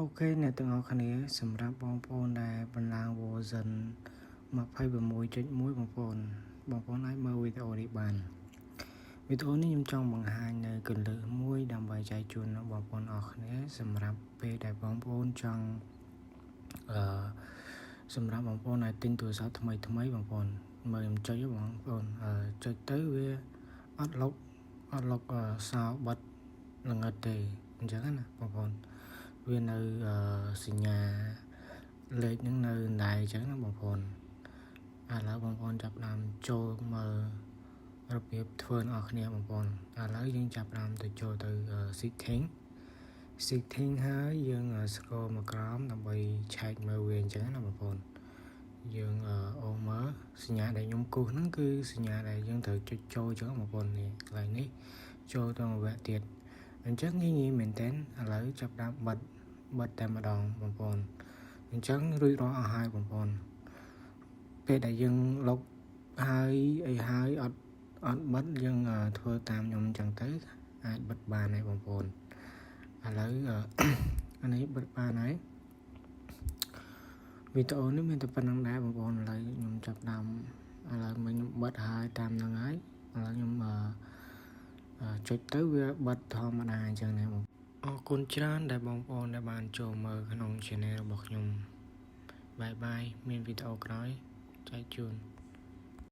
OK អ្នកទាំងអស់គ្នាសម្រាប់បងប្អូនដែលបន្លាង version 26.1បងប្អូនបងប្អូនអាចមើលវីដេអូនេះបានវីដេអូនេះខ្ញុំចង់បង្ហាញនៅគន្លឹះមួយដើម្បីចែកជូនដល់បងប្អូនអស់គ្នាសម្រាប់ពេលដែលបងប្អូនចង់អឺសម្រាប់បងប្អូនដែលទិញទូរស័ព្ទថ្មីថ្មីបងប្អូនមើលខ្ញុំចុចបងប្អូនចុចទៅវាអត់លុកអត់លុកសោបិទល្ងិតទេអញ្ចឹងណាបងប្អូនវានៅសញ្ញាលេខហ្នឹងនៅដៃអញ្ចឹងណាបងប្អូនឥឡូវបងប្អូនចាប់ផ្ដើមចូលមើលរបៀបធ្វើអ្នកគ្នាបងប្អូនឥឡូវយើងចាប់ផ្ដើមទៅចូលទៅ setting setting ហើយយើង scroll មកក្រោមដើម្បីឆែកមើលវាអញ្ចឹងណាបងប្អូនយើងអូមើលសញ្ញាដែលខ្ញុំគូសហ្នឹងគឺសញ្ញាដែលយើងត្រូវចុចចូលអញ្ចឹងបងប្អូននេះកន្លែងនេះចូលទៅមួយវគ្គទៀតអញ្ចឹងងាយងាយមែនតើឥឡូវចាប់ផ្ដើមបិទបិទតែម្ដងបងប្អូនអញ្ចឹងរួចរាល់អស់ហើយបងប្អូនពេលដែលយើងលុកហើយអីហើយអត់អត់បិទយើងធ្វើតាមខ្ញុំអញ្ចឹងទៅអាចបិទបានហើយបងប្អូនឥឡូវអានេះបិទបានហើយវីដេអូនេះមានតែប៉ុណ្្នឹងដែរបងប្អូនឥឡូវខ្ញុំចាប់ដើមឥឡូវមកខ្ញុំបិទហើយតាមហ្នឹងហើយឥឡូវខ្ញុំចុចទៅវាបិទធម្មតាអញ្ចឹងណាបងអរគុណច្រើនដែលបងប្អូនដែលបានចូលមើលក្នុង Channel របស់ខ្ញុំbye bye មានវីដេអូក្រោយចែកជូន។